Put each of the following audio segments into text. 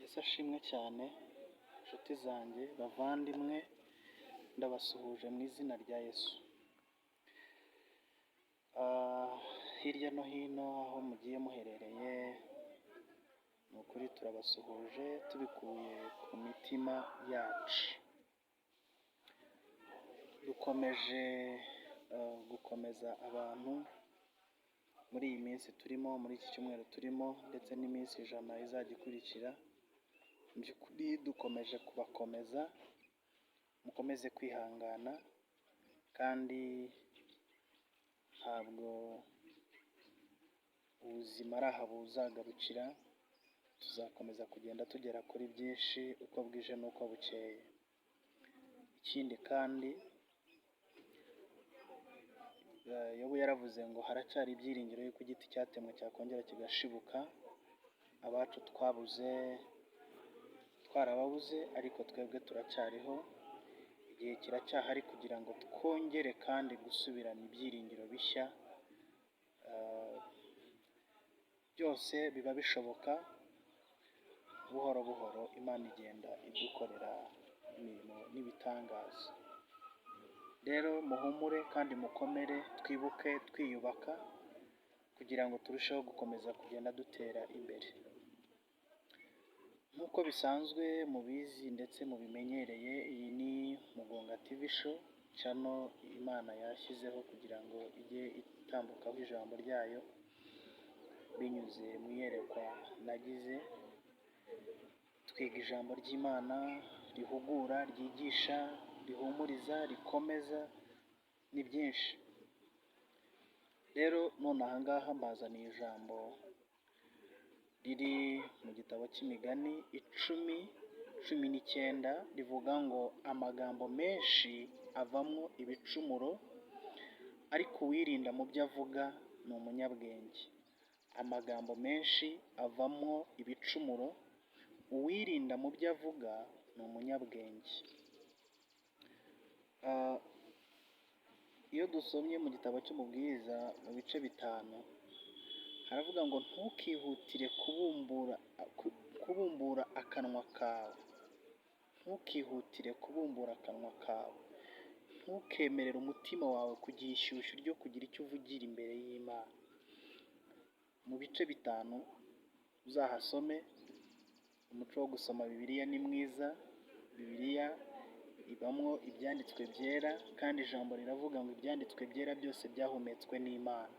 Yesu ashimwe cyane, nshuti zanjye, bavandimwe, ndabasuhuje mu izina rya Yesu. Hirya no hino aho mugiye muherereye, ni ukuri turabasuhuje tubikuye ku mitima yacu. Dukomeje gukomeza abantu muri iyi minsi turimo, muri iki cyumweru turimo ndetse n'iminsi 100 izajya ikurikira, mu by'ukuri dukomeje kubakomeza, mukomeze kwihangana kandi ntabwo ubuzima ari aha buzagarukira, tuzakomeza kugenda tugera kuri byinshi uko bwije n'uko bukeye. Ikindi kandi Yobu yaravuze ngo haracyari ibyiringiro yuko igiti cyatemwe cyakongera kigashibuka, abacu twabuze twarababuze ariko twebwe turacyariho, igihe kiracyahari kugira ngo twongere kandi gusubirana ibyiringiro bishya, byose biba bishoboka, buhoro buhoro Imana igenda idukorera imirimo n'ibitangaza. Rero muhumure kandi mukomere, twibuke twiyubaka kugira ngo turusheho gukomeza kugenda dutera imbere. Nk'uko bisanzwe mubizi ndetse mubimenyereye, iyi ni Mugunga TV show, channel Imana yashyizeho kugira ngo ijye itambukaho ijambo ryayo binyuze mu iyerekwa nagize. Twiga ijambo ry'Imana rihugura, ryigisha, rihumuriza, rikomeza, ni byinshi. Rero none aha ngaha mbazaniye ijambo riri mu gitabo cy'Imigani 10:19, rivuga ngo amagambo menshi avamwo ibicumuro, ariko uwirinda mu byo avuga ni umunyabwenge. Amagambo menshi avamwo ibicumuro, uwirinda mu byo avuga ni umunyabwenge. Iyo dusomye mu gitabo cy'Umubwiriza mu bice 5, haravuga ngo ntukihutire kubumbura akanwa kawe, ntukihutire kubumbura akanwa kawe, ntukemerere umutima wawe kugira ishyushyu ryo kugira icyo uvugira imbere y'Imana. Mu bice 5 uzahasome, umuco wo gusoma Bibiliya ni mwiza, Bibiliya ibamwo ibyanditswe byera, kandi ijambo riravuga ngo ibyanditswe byera byose byahumetswe n'Imana.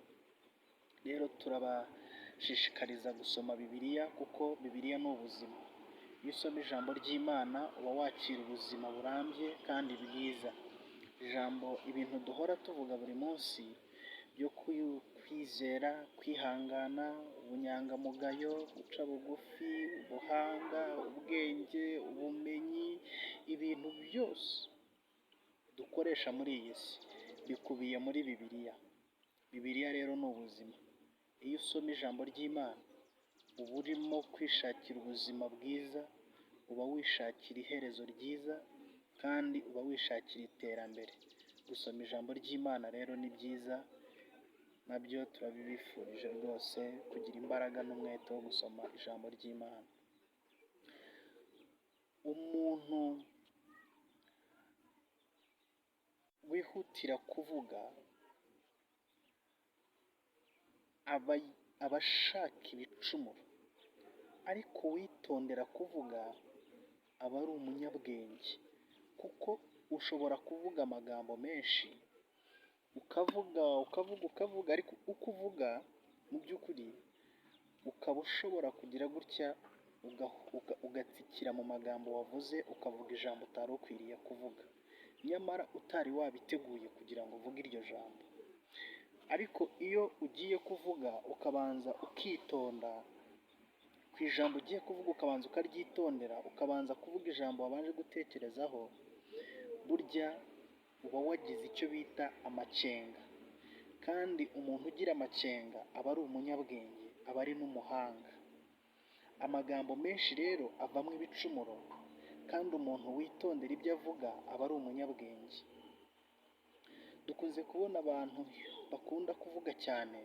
Rero turabashishikariza gusoma Bibiliya kuko Bibiliya ni ubuzima. Iyo usoma ijambo ry'Imana uba wakira ubuzima burambye kandi bwiza. Ijambo, ibintu duhora tuvuga buri munsi byo kwizera, kwihangana, ubunyangamugayo, guca bugufi, ubuhanga, ubwenge, ubumenyi, ibintu byose dukoresha muri iyi si bikubiye muri Bibiliya. Bibiliya rero ni ubuzima. Iyo usoma ijambo ry'Imana uba urimo kwishakira ubuzima bwiza, uba wishakira iherezo ryiza kandi uba wishakira iterambere. Gusoma ijambo ry'Imana rero ni byiza, nabyo turabibifurije rwose kugira imbaraga n'umwete wo gusoma ijambo ry'Imana. Umuntu wihutira kuvuga aba ashaka ibicumuro, ariko uwitondera kuvuga aba ari umunyabwenge, kuko ushobora kuvuga amagambo menshi, ukavuga ukavuga ukavuga, ariko uko uvuga mu by'ukuri ukaba ushobora kugira gutya ugatsikira mu magambo wavuze, ukavuga ijambo utari ukwiriye kuvuga, nyamara utari wabiteguye kugira ngo uvuge iryo jambo. Ariko iyo ugiye kuvuga ukabanza ukitonda ku ijambo ugiye kuvuga, ukabanza ukaryitondera, ukabanza kuvuga ijambo wabanje gutekerezaho, burya uba wagize icyo bita amakenga. Kandi umuntu ugira amakenga aba ari umunyabwenge, aba ari n'umuhanga. Amagambo menshi rero avamo ibicumuro, kandi umuntu witondera ibyo avuga aba ari umunyabwenge. Dukunze kubona abantu bakunda kuvuga cyane,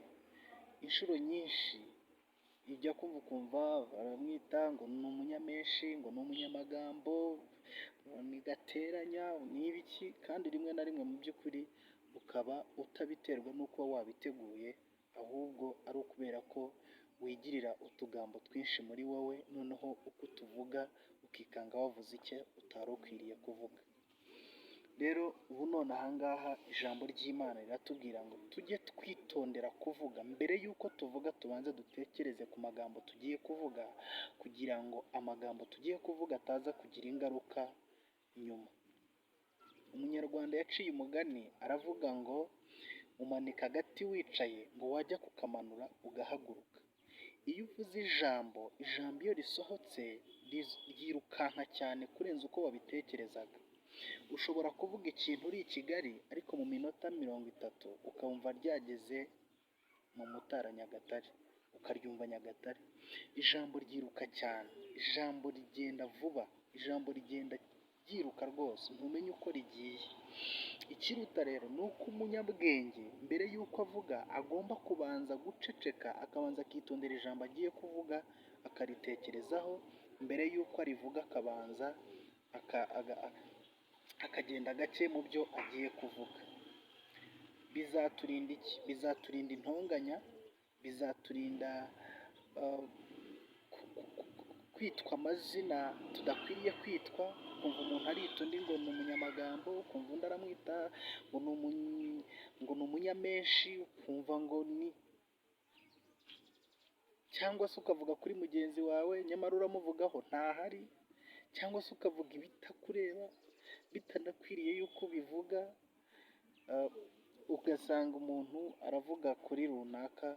inshuro nyinshi Ujya kumva ukumva baramwita ngo ni umunyamenshi, ngo ni umunyamagambo, ni gateranya, ni ibiki, kandi rimwe na rimwe mu by'ukuri ukaba utabiterwa n'uko wabiteguye, ahubwo ari ukubera ko wigirira utugambo twinshi muri wowe, noneho uko utuvuga ukikanga wavuze icyo utari ukwiriye kuvuga. Rero ubu none aha ngaha ijambo ry'Imana riratubwira ngo tujye twitondera kuvuga, mbere y'uko tuvuga tubanze dutekereze ku magambo tugiye kuvuga, kugira ngo amagambo tugiye kuvuga ataza kugira ingaruka nyuma. Umunyarwanda yaciye umugani aravuga ngo umanika agati wicaye ngo wajya kukamanura ugahaguruka. Iyo uvuze ijambo, ijambo iyo risohotse ryirukanka cyane kurenza uko wabitekerezaga. Ushobora kuvuga ikintu uri i Kigali, ariko mu minota 30 ukumva ryageze mu Mutara Nyagatare, ukaryumva Nyagatare. Ijambo ryiruka cyane, ijambo rigenda vuba, ijambo rigenda ryiruka rwose, ntumenye uko rigiye. Ikiruta rero ni uko umunyabwenge mbere y'uko avuga agomba kubanza guceceka, akabanza akitondera ijambo agiye kuvuga, akaritekerezaho, mbere y'uko arivuga akabanza akagenda gake mu byo agiye kuvuga. Bizaturinda iki? Bizaturinda intonganya, bizaturinda kwitwa amazina tudakwiriye kwitwa, ukumva umuntu arita undi ngo ni umunyamagambo, ukumva undi aramwita ngo ni umunyamenshi, ukumva ngo ni, cyangwa se ukavuga kuri mugenzi wawe nyamara uramuvugaho ntahari, cyangwa se ukavuga ibitakureba bitanakwiriye yuko ubivuga, ugasanga umuntu aravuga kuri runaka,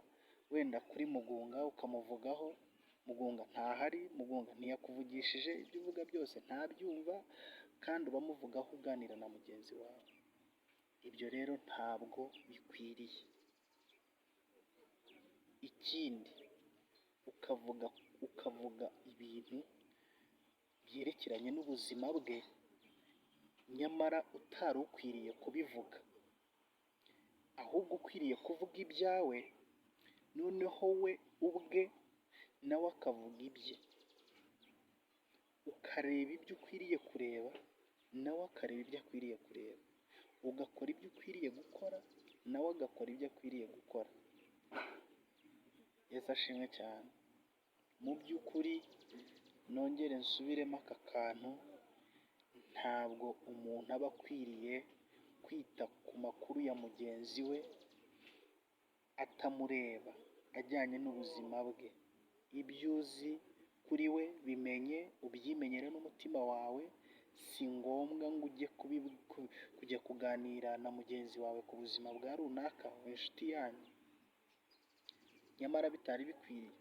wenda kuri Mugunga ukamuvugaho, Mugunga ntahari, Mugunga ntiyakuvugishije, ibyo uvuga byose ntabyumva, kandi uramuvugaho uganira na mugenzi wawe. Ibyo rero ntabwo bikwiriye. Ikindi ukavuga ibintu byerekeranye n'ubuzima bwe, nyamara utari ukwiriye kubivuga, ahubwo ukwiriye kuvuga ibyawe, noneho we ubwe nawe akavuga ibye. Ukareba ibyo ukwiriye kureba, nawe akareba ibyo akwiriye kureba. Ugakora ibyo ukwiriye gukora, nawe agakora ibyo akwiriye gukora. Yesu ashimwe cyane. Mu by'ukuri nongere nsubiremo aka kantu, ntabwo umuntu aba akwiriye kwita ku makuru ya mugenzi we atamureba, ajyanye n'ubuzima bwe. Ibyo uzi kuri we bimenye, ubyimenyere n'umutima wawe, si ngombwa ngo ujye kujya kuganira na mugenzi wawe ku buzima bwa runaka, inshuti yanyu, nyamara bitari bikwiriye.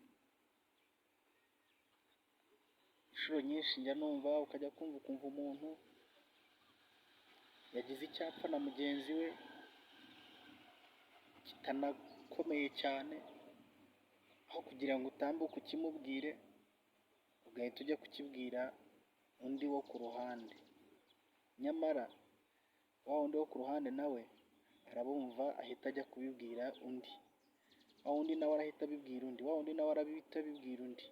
Inshuro nyinshi njya numva, ukajya kumva ukumva umuntu yagize icyapfa na mugenzi we kitanakomeye cyane, aho kugira ngo utambuke ukimubwire, ugahita ujya kukibwira undi wo ku ruhande. Nyamara wa wundi wo ku ruhande nawe arabumva ahita ajya kubibwira undi, wa wundi nawe arahita abibwira undi, wa wundi nawe arahita abibwira undi.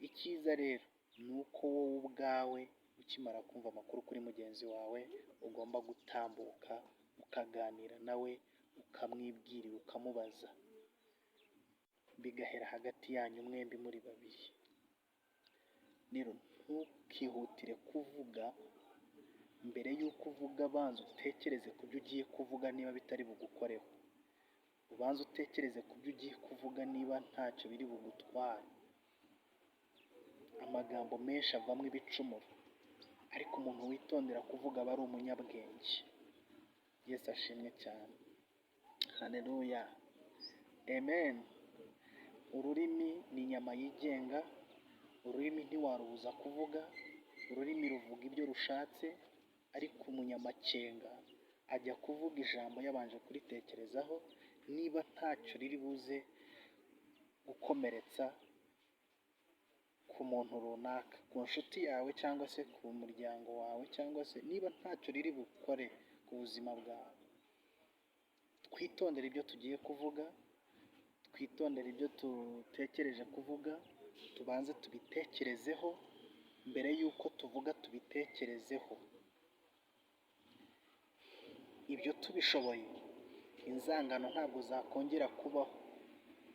Icyiza rero ni uko wowe ubwawe ukimara kumva amakuru kuri mugenzi wawe, ugomba gutambuka ukaganira nawe, ukamwibwirira, ukamubaza, bigahera hagati yanyu mwembi muri babiri. Rero ntukihutire kuvuga, mbere y'uko uvuga banza utekereze ku byo ugiye kuvuga niba bitari bugukoreho. Ubanze utekereze ku byo ugiye kuvuga niba ntacyo biri bugutware. Amagambo menshi avamo ibicumuro, ariko umuntu witondera kuvuga aba ari umunyabwenge. Yesu ashimwe cyane. Haleluya, amen. Ururimi ni inyama yigenga, ururimi ntiwarubuza kuvuga, ururimi ruvuga ibyo rushatse, ariko umunyamakenga ajya kuvuga ijambo yabanje kuritekerezaho, niba ntacyo riri buze gukomeretsa ku muntu runaka, ku nshuti yawe cyangwa se ku muryango wawe, cyangwa se niba ntacyo riri bukore ku buzima bwawe. Twitondere ibyo tugiye kuvuga, Twitondere ibyo dutekereje kuvuga, tubanze tubitekerezeho mbere y'uko tuvuga, tubitekerezeho. Ibyo tubishoboye, inzangano ntabwo zakongera kubaho,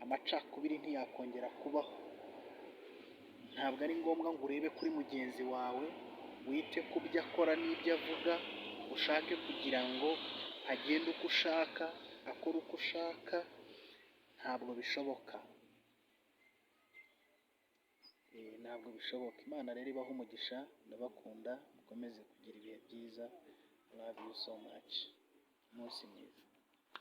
amacakubiri ntiyakongera kubaho. Ntabwo ari ngombwa ngo urebe kuri mugenzi wawe, wite ku byo akora n'ibyo avuga, ushake kugira ngo agende uko ushaka, akore uko ushaka, ntabwo bishoboka. Ntabwo bishoboka. Imana rero ibahe umugisha, ndabakunda, mukomeze kugira ibihe byiza, love you so much. Umunsi mwiza.